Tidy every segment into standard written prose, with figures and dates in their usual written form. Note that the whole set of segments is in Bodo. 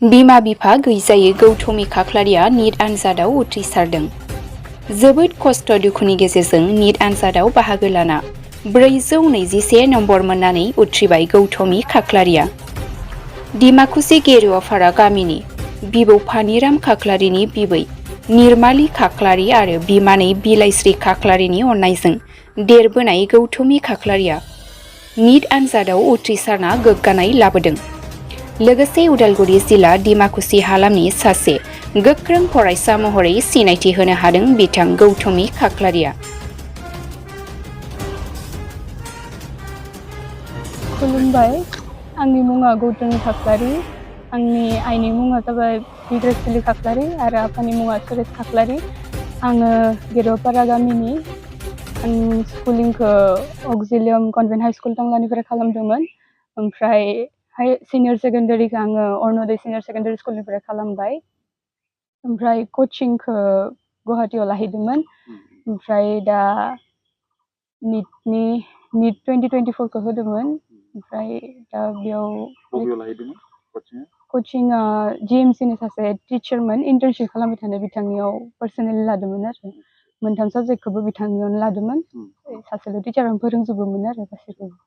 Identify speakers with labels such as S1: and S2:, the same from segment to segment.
S1: बिमा बिफा गैजायै गौतमी खाख्लारिया नीट आनजादाव उथ्रिसारदों। जोबोद खस्थ' दुखुनि गेजेरजों नीट आनजादाव बाहागो लाना 421 नम्बर मोननानै उथ्रिबाय गौतमी खाख्लारिया। डिमाकुसि गेरुवाफारा गामिनि बिबौ फानिराम खाख्लारिनि बिबै निर्माली खाख्लारि आरो बिमानै बिलाइस्रि खाख्लारिनि अननायजों देरबोनाय गौतमी खाख्लारिया नीट आनजादाव उथ्रिसारना गोग्गानाय लाबोदों। लोगोसे उदालगुरि जिल्ला डिमाकुसि हालामनि सासे गोख्रों फरायसा महरै सिनायथि होनो हादों बिथां गौतमी खाख्लारिया।
S2: खुलुमबाय, आंनि मुङा गौतमी खाख्लारि। आंनि आइनि मुङा जाबाय बिग्रायसुलि खाख्लारि आरो आफानि मुङा सुरेश खाख्लारि। आङो गेरुवापारा गामिनि। आं स्कुलिंखौ अक्जिलियाम कन्भेन्ट हाइ स्कुल टंलानिफ्राय खालामदोंमोन। ओमफ्राय सिनियर सेकेन्डारिखौ आङो अरुण'दय सिनियर सेकेन्डारि स्कुलनिफ्राय खालामबाय। ओमफ्राय कचिंखौ गुवाहाटीयाव लाहैदोंमोन। ओमफ्राय दा नीट 2024खौ होदोंमोन। ओमफ्राय दा बेयाव कचिंआ GMCनि सासे टिचारमोन, इन्टार्नशिप खालामबाय थानाय बिथांनियाव पार्सनेलि लादोंमोन आरो। मोनथाम साबजेक्टखौबो बिथांनियावनो लादोंमोन। सासेल' टिचारानो फोरोंजोबोमोन आरो गासैखौबो।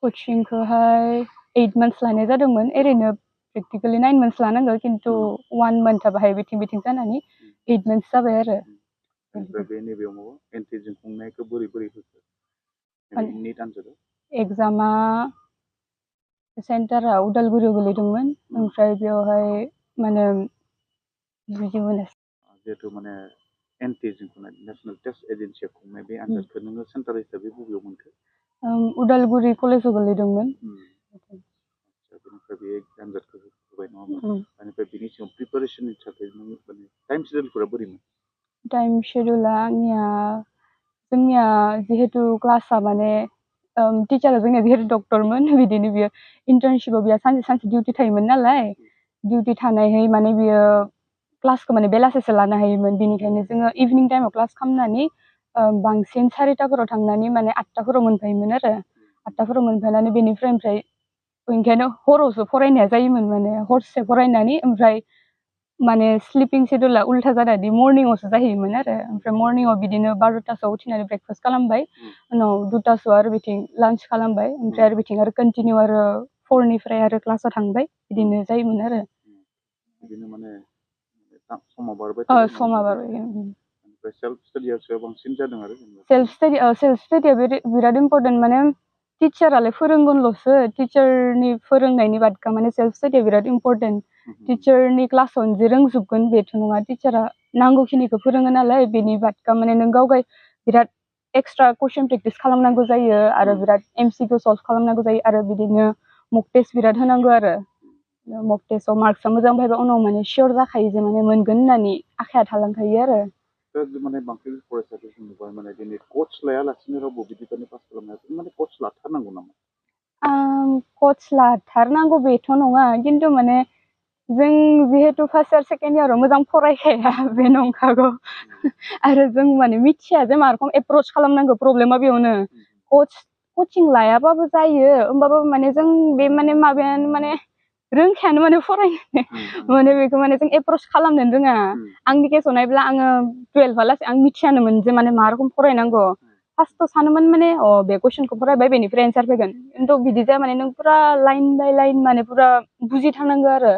S2: कचिंखौहाय 8 months लानाय जादोंमोन। ओरैनो प्रेक्टिकेलि 9 months लानांगौ, खिन्थु 1 month बाहाय बिथिं जानानै 8 months जाबाय आरो। एग्जामा सेन्टारा उदालगुरियाव गोलैदोंमोन। ओमफ्राय बेयावहाय माने बुजि मोनासै।
S3: जिहेतु माने एनटिए नेशनेल टेस्ट एजेन्सिया खुंनाय बे आनजादखौ नोङो सेन्टार हिसाबै बबेयाव मोनखो?
S2: उदालगुरि कलेजाव गोलैदोंमोन।
S3: बेनिफ्राय बे आनजादखौ होबाय नङा होमबा? बेनिफ्राय बिनि सिगां प्रिपारेसननि थाखाय नों माने टाइम शेड्युलफोरा बोरैमोन?
S2: टाइम शेड्युला जोंनिया जिहेतु क्लासआ माने टिचारा जोंनिया जिहेतु डक्टरमोन, बिदिनो बियो इन्टार्नशिपआव बियो सानसे डिउटि थायोमोन नालाय, डिउटि थानायहाय माने बियो क्लासखौ माने बेलासेसो लानो हायोमोन। बिनिखायनो जोङो इभिनिं टाइमाव क्लास खालामनानै बांसिन 4टाफोराव थांनानै माने 8टाफोराव मोनफैयोमोन आरो। 8टाफोराव मोनफैनानै बेनिफ्राय ओंखायनो हरावसो फरायनाया जायोमोन, माने हरसे फरायनानै ओमफ्राय माने स्लिपिं शेड्युला उल्था जानानै मर्निंआवसो जाहैयोमोन आरो। ओमफ्राय मर्निंआव बिदिनो 12टासोआव उथिनानै ब्रेकफास्ट खालामबाय, उनाव 2टासोआव आरो बिथिं लान्च खालामबाय, ओमफ्राय आरो बिथिं आरो कन्टिनिउ आरो 4निफ्राय आरो क्लासाव थांबाय, बिदिनो जायोमोन आरो।
S3: बिदिनो माने समा बारबाय
S2: समा बारबाय।
S3: ओमफ्राय सेल्फ स्टाडियासो बांसिन जादों आरो।
S2: सेल्फ स्टाडिया बिराद इम्परटेन्ट। माने टिचारालाय फोरोंगोनल'सो, टिचारनि फोरोंनायनि बादखा माने सेल्फ स्टाडिया बिराद इम्परटेन्ट। टिचारनि क्लासावनो जे रोंजोबगोन बेथ' नङा, टिचारा नांगौखिनिखौ फोरोङो नालाय, बेनि बादखा माने नों गाव बिराद एक्सट्रा कुइसन प्रेक्टिस खालामनांगौ जायो आरो बिराद MCQ सल्भ खालामनांगौ जायो आरो बिदिनो मक टेस्ट बिराद होनांगौ आरो। मक टेस्टआव मार्क्सआ मोजां फैबा उनाव माने सियर जाखायो जे माने मोनगोन होननानै आखाया थालांखायो आरो।
S3: माने बांसिन फरायसाफोरखौ नुबाय माने दिनै कच लायालासिनो रावबो बिदिनो पास खालामनो हायाखै, माने कच लाथारनांगौ नामा?
S2: कच लाथारनांगौ बेथ' नङा, खिन्थु माने जों जिहेतु फार्स्ट इयार सेकेन्ड इयाराव मोजां फरायखाया बे नंखागौ। आरो जों माने मिथिया जे मा रखम एप्रच खालामनांगौ, प्रब्लेमा बेयावनो। कचिं लायाबाबो जायो, होमबाबो माने जों बे माने माबायानो माने रोंखायानो माने फरायनो। माने बेखौ माने जों एप्रच खालामनो रोङा। आंनि केसाव नायब्ला आङो 12 लासै आं मिथियानोमोन जे माने मा रखम फरायनांगौ। फार्स्टआव सानोमोन माने बे कुइसनखौ फरायबाय बेनिफ्राय एन्सार फैगोन, खिन्थु बिदि जाया। माने नों पुरा लाइन बाय लाइन माने पुरा बुजिथारनांगौ आरो,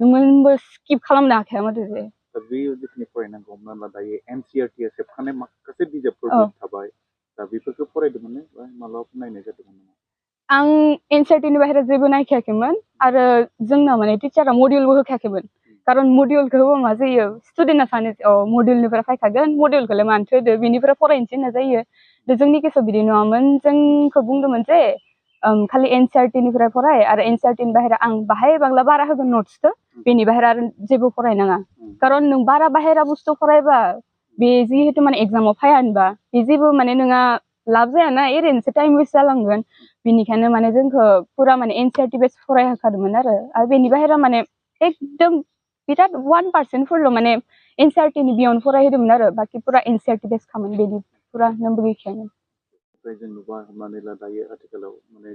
S2: नों मोनबो स्किप खालामनो हाखाया माथो जे।
S3: दा बे जिखिनि फरायनांगौ, हमना ला दायो NCERT सेबखानाय माखासे बिजाबफोर थाबाय, दा बेफोरखौ फरायदोंमोन बा मालाबाफोर नायनाय जादोंमोन नामा?
S2: आं NCERTनि बाहेरा जेबो नायखायाखैमोन आरो जोंना माने टिचारा मडिउलबो होखायाखैमोन। खारन मडिउलखौ होबा मा जायो, स्टुडेन्टआ सानो मडिउलनिफ्राय फैखागोन, मडिउलखौलाय मानोथो होदो, बेनिफ्राय फरायनोसै होनना जायो। जोंनि केसाव बिदि नङामोन, जोंखौ बुंदोंमोन जे खालि NCERTनिफ्राय फराय आरो NCERTनि बाहेरा आं बाहाय बांला बारा होगोन नट्सखौ, बेनि बाहेरा आरो जेबो फरायनाङा। खारन नों बारा बाहेरा बुस्थु फरायबा बे जिहेतु माने एग्जामाव फाया होनबा बे जेबो माने नोंहा लाब जायाना, ओरैनोसो टाइम वेस्ट जालांगोन। बेनिखायनो माने जोंखौ पुरा माने NCERT बेस फरायहोखादोंमोन आरो बेनि बाहेरा माने एकदम बिराद 1% माने NCERTनि बियावनो फरायहोदोंमोन आरो, बाखि पुरा NCERT बेस खामोन, बेनि पुरा नोंबो गैखायामोन।
S3: जों नुबा हमनानै ला दायो आथिखालाव माने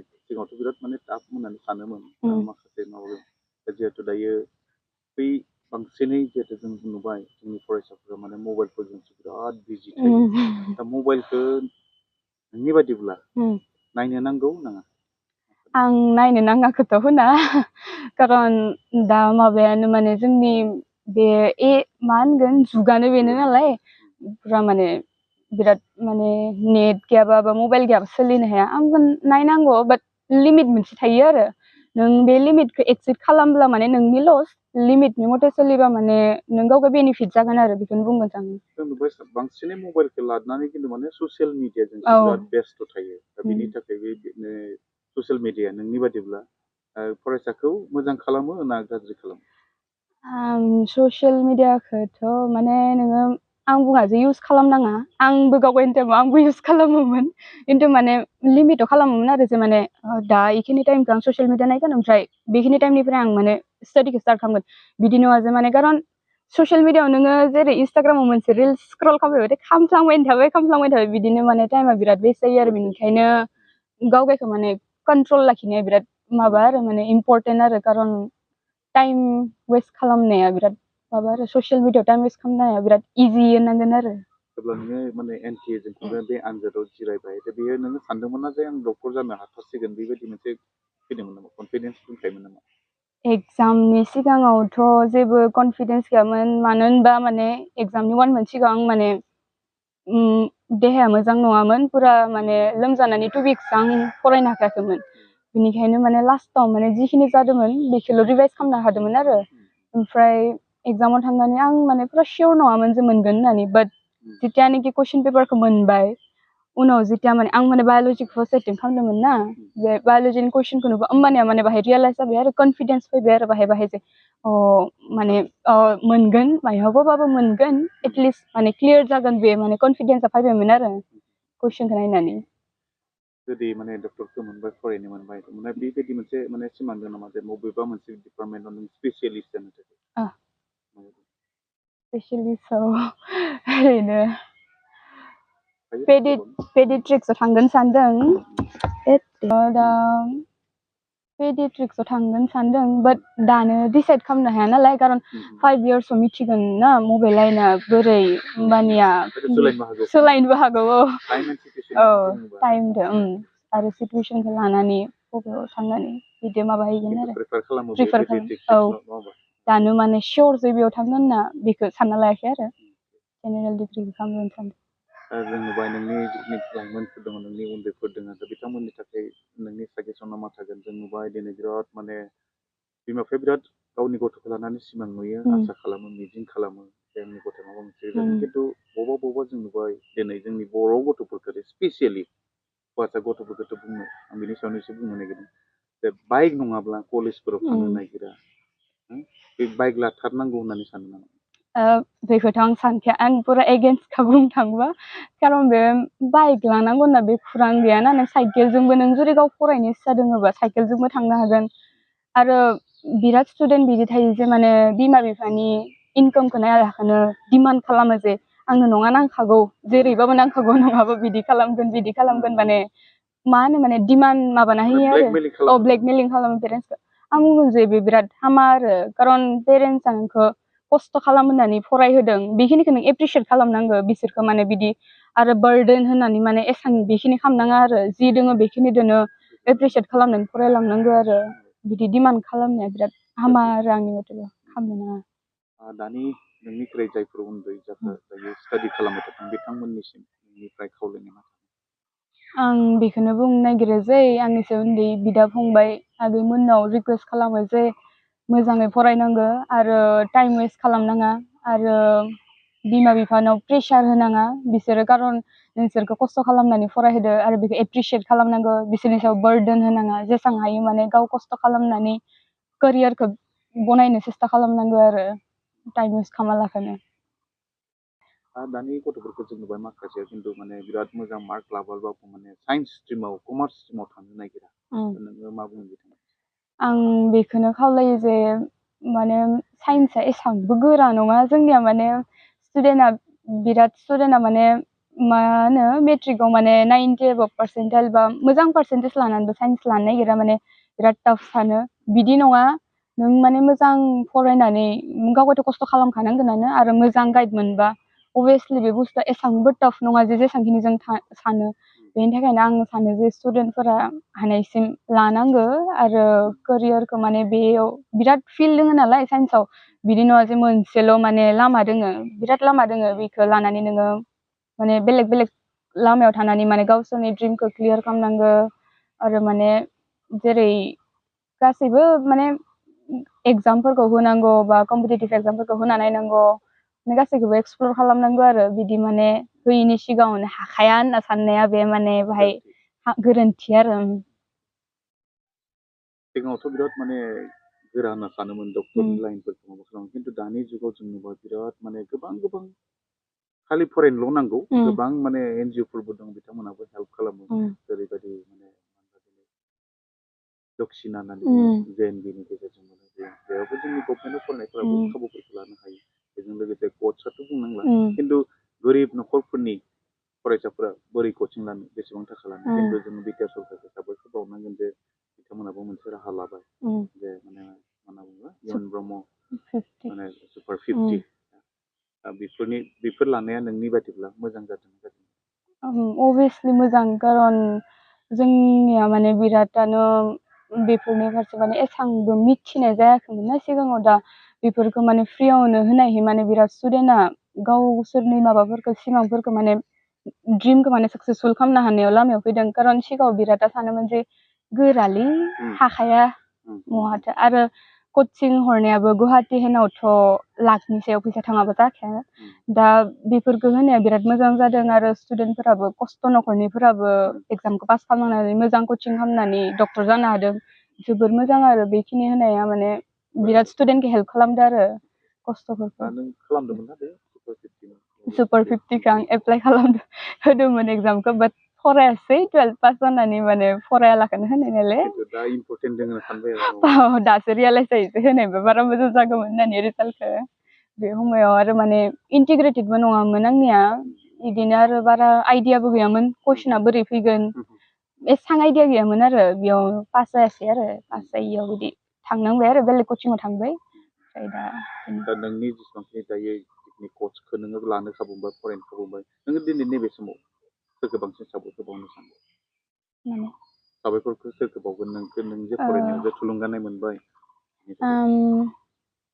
S3: सानोमोन माखासे माबा जिहेतु दायो बै बांसिनै जिहेतु जों नुबाय जोंनि फरायसाफोरा माने मबाइलफोरजोंसो बिराद बिजि थायो दा मबाइलखौ नोंनि बादिब्ला नायनो नांगौ नाङा
S2: आं नायनो नाङाखौथ' होना खारन दा माबायानो माने जोंनि बे मा होनगोन जुगानो बेनो नालाय पुरा माने बिराद माने नेट गैयाबा बा मबाइल गैयाबा सोलिनो हाया आंबो नायनांगौ बाट लिमिट मोनसे थायो आरो नों बे लिमिटखौ एक्सिड खालामब्ला माने नोंनि लस लिमिटनि मथे सोलिबा माने नों गावगा बेनिफिट जागोन आरो बेखौनो बुंगोन आं
S3: जों नुबाय बांसिनै मबाइलखौ लानानै खिन्थु माने ससियेल मिडियाजोंसो बिराद बेस्थ' थायो दा बिनि थाखाय बे ससियेल मिडिया नोंनि बादिब्ला फरायसाखौ मोजां खालामो ना गाज्रि खालामो
S2: ससियेल मिडियाखौथ' माने नोङो आं बुङा जे इउज खालामनाङा आंबो गावगायनि टाइमाव आंबो इउज खालामोमोन खिन्थु माने लिमिटाव खालामोमोन आरो जे माने दा इखिनि टाइमखौ आं ससियेल मिडिया नायगोन ओमफ्राय बेखिनि टाइमनिफ्राय आं माने स्टाडिखौ स्टार्ट खालामगोन बिदि नङा जे माने खारन ससियेल मिडियायाव नोङो जेरै इन्स्टाग्रामाव मोनसे रिल्स स्क्रल खालामबाय खामफ्लांबाय थाबाय बिदिनो माने टाइमा बिराद वेस्ट जायो आरो बेनिखायनो गावगायखौ माने कन्ट्रल लाखिनाया बिराद माबा आरो माने इम्परटेन्ट आरो खारन टाइम वेस्ट खालामनाया बिराद माबा आरो ससियेल मिडियायाव टाइम वेस्ट खालामनाया बिराद इजि होननांगोन आरो
S3: जेब्ला नोङो माने एनटिए जों बे आनजादाव जिरायबाय दा बेयो नोङो सानदोंमोन ना जे आं डक्टर जानो हाथारसिगोन बेबायदि मोनसे फैदोंमोन नामा कनफिडेन्स दंखायोमोन नामा
S2: एग्जामनि सिगाङावथ' जेबो कनफिडेन्स गैयामोन मानो होनबा माने एग्जामनि 1 month सिगां माने देहाया मोजां नङामोन पुरा माने लोमजानानै 2 weeks आं फरायनो हाखायाखैमोन बेनिखायनो माने लास्टाव माने जिखिनि जादोंमोन बेखौल' रिभाइस खालामनो हादोंमोन आरो ओमफ्राय एग्जामाव थांनानै आं माने पुरा सियर नङामोन जे मोनगोन होननानै बाट जितियानोखि कुइसन पेपारखौ मोनबाय उनाव जितिया माने आं माने बाय'लजिखौ फार्स्ट एटेम्प्ट खालामदोंमोन ना बे बाय'लजिनि कुइसनखौ नुबा होमबानिया माने बाहाय रियेलाइज जाबाय आरो कनफिडेन्स फैबाय आरो बाहाय जे माने मोनगोन मायावबाबो मोनगोन एटलिस्ट माने क्लियार जागोन बे माने कनफिडेन्सआ फैबायमोन आरो कुइसनखौ नायनानै
S3: जुदि माने डक्टरखौ मोनबाय फरायनो मोनबाय माने बेबायदि मोनसे माने सिमां दं नामा जे बबेबा मोनसे डिपार्टमेन्टआव नों स्पेसियेलिस्ट जानो थाखाय
S2: स्पेसियेलिस्टआव ओरैनो पेडिट्रिक्सआव थांगोन सानदों दा पेडिट्रिक्सआव थांगोन सानदों बाट दानो डिसाइड खालामनो हाया नालाय खारन 5 yearsआव मिथिगोन ना मबे लाइना बोरै होमबानिया सोलायनोबो हागौ टाइमजों आरो सिटुवेसनखौ लानानै बबेयाव थांनानै बिदि माबाहैगोन आरो प्रिफार खालामो दानो माने सियर जे बेयाव थांगोन होनना बेखौ सानना लायाखै आरो जेनेरेल डिग्रिखौ खालामगोन सानदों
S3: जों नुबाय नोंनि जिखिनि लाइमोनफोर दङ नोंनि उन्दैफोर दङ दा बिथांमोननि थाखाय नोंनि साजेसना मा थागोन जों नुबाय दिनै बिराद माने बिमा बिफाया बिराद गावनि गथ'खौ लानानै सिमां नुयो आसा खालामो मिजिं खालामो जोंनि गथ'आ माबा मोनसे जागोन खिन्थु बबेबा जों नुबाय दिनै जोंनि बर' गथ'फोरखौ स्पेसियेलि हौवासा गथ'फोरखौथ' बुंनो आं बिनि सायावनो एसे बुंनो नागिरदों जे बाइक नङाब्ला कलेजफोराव थांनो नागिरा बे बाइक लाथारनांगौ होननानै सानो नामा
S2: बेखौथ' आं सानखाया आं पुरा एगेन्स्टखा बुंनो थाङोबा खारन बे बाइक लानांगौ होनना बे खुरां गैयाना नों साइकेलजोंबो नों जुदि गाव फरायनो इस्सा दोङोबा साइकेलजोंबो थांनो हागोन आरो बिराद स्टुडेन्ट बिदि थायो जे माने बिमा बिफानि इनकामखौ नायालाखानो डिमान्ड खालामो जे आंनो नङा नांखागौ जेरैबाबो नांखागौ नङाबा बिदि खालामगोन माने मा होनो माने डिमान्ड माबाना होयो आरो ब्लेकमेलिं खालामो पेरेन्टसखौ आं बुंगोन जे बे बिराद हामा आरो खारन पेरेन्टसआ नोंखौ खस्थ' खालाम होननानै फरायहोदों बेखिनिखौ नों एप्रिसियेट खालामनांगौ बिसोरखौ माने बिदि आरो बार्डेन होननानै माने एसां बेखिनि खालामनाङा आरो जि दोङो बेखिनिदोनो एप्रिसियेट खालामनानै फरायलांनांगौ आरो बिदि डिमान्ड खालामनाया बिराद हामा आरो आंनि मथेबा खालामनो नाङा
S3: दानि नोंनिफ्राय जायफोर उन्दै जायफोर दायो स्टाडि खालामबाय थादों बिथांमोननिसिम नोंनिफ्राय खावलायनाय मा
S2: आं बेखौनो बुंनो नागिरो जे आंनिसो उन्दै बिदा फंबाय आगैमोननाव रिकुवेस्ट खालामो जे मोजाङै फरायनांगौ आरो टाइम वेस्ट खालामनाङा आरो बिमा बिफानाव प्रेसार होनाङा बिसोरो खारन नोंसोरखौ खस्थ' खालामनानै फरायहोदो आरो बेखौ एप्रिसियेट खालामनांगौ बिसोरनि सायाव बार्डोन होनाङा जेसेबां हायो माने गाव खस्थ' खालामनानै केरियारखौ बनायनो सेस्था खालामनांगौ आरो टाइम वेस्ट खालामालाखानो
S3: दानि गथ'फोरखौ जों नुबाय माखासेया खिन्थु माने बिराद मोजां मार्क लाबाबाबो माने साइन्स स्ट्रिमाव कमार्स स्ट्रिमाव थांनो नागिरा नोङो मा बुङो बिथाङा
S2: आं बेखौनो खावलायो जे माने साइन्सआ एसेबांबो गोरा नङा जोंनिया माने स्टुडेन्टआ माने मा होनो मेट्रिकआव माने 90 above पार्सेन्टाइल बा मोजां पार्सेन्टेज लानानैबो साइन्स लानो नागिरा माने बिराद टाफ सानो बिदि नङा नों माने मोजां फरायनानै गावगायथ' खस्थ' खालामखानांगोनानो आरो मोजां गाइड मोनबा अभियासलि बे बुस्थुआ एसांबो टाफ नङा जे जेसांखिनि जों सानो बेनि थाखायनो आं सानो जे स्टुडेन्टफोरा हानायसिम लानांगो आरो केरियारखौ माने बेयाव बिराद फिल्ड दोङो नालाय साइन्सआव बिदि नङा जे मोनसेल' माने लामा दोङो बिराद लामा दोङो बेखौ लानानै नोङो माने बेलेग बेलेग लामायाव थानानै माने गावसोरनि ड्रिमखौ क्लियार खालामनांगो आरो माने जेरै गासैबो माने एग्जामफोरखौ होनांगौ बा कम्पिटिटिभ एग्जामफोरखौ होना नायनांगौ माने गासैखौबो एक्सप्लर खालामनांगौ आरो बिदि माने होयिनि सिगाङावनो हाखाया होनना साननाया बे माने बाहाय गोरोन्थि आरो
S3: सिगाङावथ' बिराद माने गोरा होनना सानोमोन डक्टरनि लाइनफोरखौ माबा खालामो खिन्थु दानि जुगाव जों नुबाय बिराद माने गोबां गोबां खालि फरायनोल' नांगौ गोबां माने एनजिअफोरबो दं बिथांमोनाबो हेल्प खालामो जेरैबायदि माने दक्सिना होननानै JNBनि गेजेरजों मोनो बेयावबो जोंनि गभमेन्टआव फरायनायफोराबो खाबुफोरखौ लानो हायो बेजों लोगोसे कचआथ' बुंनांला खिन्थु गोरिब न'खरफोरनि फरायसाफोरा बोरै कचिं लानो बेसेबां थाखा लानो खिन्थु जों बिटिआर सरकारखौ साबायखर बावनांगोन जे बिथांमोनाबो मोनसे राहा लाबाय जे माने मा होनना बुङो इउएन ब्रह्म माने सुपार 50 बेफोर लानाया नोंनि बायदिब्ला मोजां जादों
S2: अभियासलि मोजां खारन जोंनिया माने बिरादानो बेफोरनि फारसे माने एसांबो मिथिनाय जायाखैमोन ना सिगाङाव दा बेफोरखौ माने फ्रियावनो होनायहै माने बिराद स्टुडेन्टआ गावसोरनि माबाफोरखौ सिमांफोरखौ माने ड्रिमखौ माने साक्सेसफुल खालामनो हानायाव लामायाव फैदों खारन सिगाङाव बिरादा सानोमोन जे गोरालै हाखाया महाथो आरो कचिं हरनायाबो गुवाहाटि होनावथ' लाखनि सायाव फैसा थाङाबा जाखाया दा बेफोरखौ होनाया बिराद मोजां जादों आरो स्टुडेन्टफोराबो खस्थ' न'खरनिफोराबो एग्जामखौ पास खालामनानै मोजां कचिं खालामनानै डक्टर जानो हादों जोबोर मोजां आरो बेखिनि होनाया माने बिराद स्टुडेन्टखौ हेल्प खालामदों आरो खस्थ'फोरखौ
S3: नों खालामदोंमोन ना बे
S2: सुपार 50खौ आं एप्लाइ खालामदों होदोंमोन एग्जामखौ बाट फरायासै 12 पास जानानै माने फरायालाखौनो होनाय नालाय
S3: दा इम्परटेन्ट दोङो सानबाय
S2: दासो रियेलाइज जायो होनायबा बारा मोजां जागौमोन होननानै रिजाल्टखौ बे समायाव आरो माने इन्टिग्रेटेडबो नङामोन आंनिया बिदिनो आरो बारा आइडियाबो गैयामोन कुइसना बोरै फैगोन एसां आइडिया गैयामोन आरो बेयाव पास जायासै आरो पास जायियाव बिदि थांनांबाय आरो बेलेग कचिङाव थांबाय ओमफ्राय दा
S3: नोंनि जेसेबांखिनि दायो जिखिनि कचखौ नोङो लानो खाबु मोनबाय फरायनो खाबु मोनबाय नोङो दिनै नैबे समाव सोरखौ बांसिन साबायखर बावनो सानो साबायखरखौ सोरखौ बावगोन नोंखौ नों जे फरायनायाव जे थुलुंगानाय मोनबाय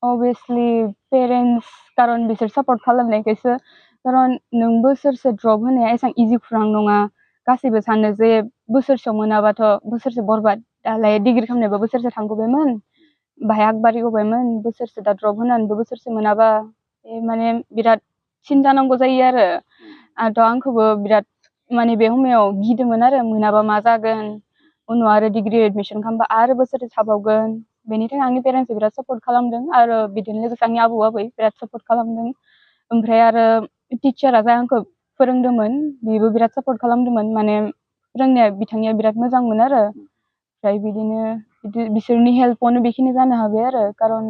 S2: अभियासलि पेरेन्टस खारन बिसोर सापर्ट खालामनायखायसो खारन नों बोसोरसे ड्रप होनाया एसां इजि खुरां नङा गासैबो सानो जे बोसोरसेयाव मोनाबाथ' बोसोरसे बरबाद दालाय डिग्रि खालामनायाबो बोसोरसे थांगौबायमोन बाहाय आगबारिगौबायमोन बोसोरसे दा ड्रप होनानैबो बोसोरसे मोनाबा माने बिराद सिन्था नांगौ जायो आरो आंखौबो बिराद माने बे समायाव गिदोंमोन आरो मोनाबा मा जागोन उनाव आरो डिग्रि एडमिसन खालामबा आरो बोसोरसे थाबावगोन बेनि थाखाय आंनि पेरेन्टसआ बिराद सापर्ट खालामदों आरो बिदिनो लोगोसे आंनि आबौ आबै बिराद सापर्ट खालामदों ओमफ्राय आरो टिचारा जाय आंखौ फोरोंदोंमोन बेबो बिराद सापर्ट खालामदोंमोन माने फोरोंनाया बिथांनिया बिराद मोजांमोन आरो ओमफ्राय बिदिनो बिसोरनि हेल्पआवनो बेखिनि जानो हाबाय आरो खारन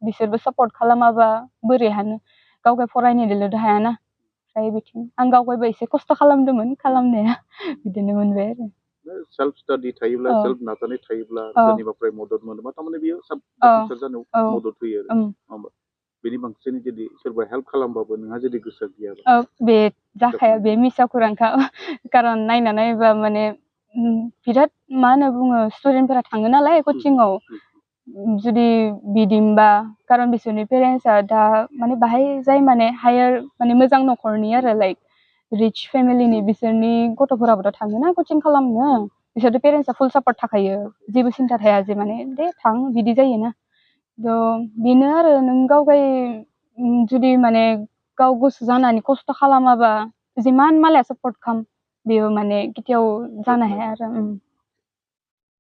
S2: बिसोरबो सापर्ट खालामाबा बोरै हानो गावगाय फरायनायदोंल' हायाना ओमफ्राय बिथिं आं गावगायबो एसे खस्थ' खालामदोंमोन खालामनाया बिदिनो मोनबाय आरो
S3: सेल्फ स्टाडि थायोब्ला सेल्फ नाजानाय थायोब्ला सोरनिबाफ्राय मदद मोनोबा थारमाने बियो जाफुंसार जानायाव मदद होयो आरो नङा होमबा बेनि बांसिन जुदि सोरबा हेल्प खालामबाबो नोंहा जुदि गोसो गैयाबा
S2: बे जाखाया बे मिसा खौरांखा खारन नायना नायबा माने बिराद मा होनना बुङो स्टुडेन्टफोरा थाङो नालाय कचिङाव जुदि बिदिमबा खारन बिसोरनि पेरेन्टसआ दा माने बाहाय जाय माने हायार माने मोजां न'खरनि आरो लाइक रिच फेमिलिनि बिसोरनि गथ'फोराबोथ' थाङोना कचिं खालामनो बिसोरथ' पेरेन्टसआ फुल सापर्ट थाखायो जेबो सिन्था थाया जे माने दे थां बिदि जायोना बेनो आरो नों गावगाय जुदि माने गाव गोसो जानानै खस्थ' खालामाबा जिमान मालाया सापर्ट खालाम बेयो माने केथियाव जानो हाया आरो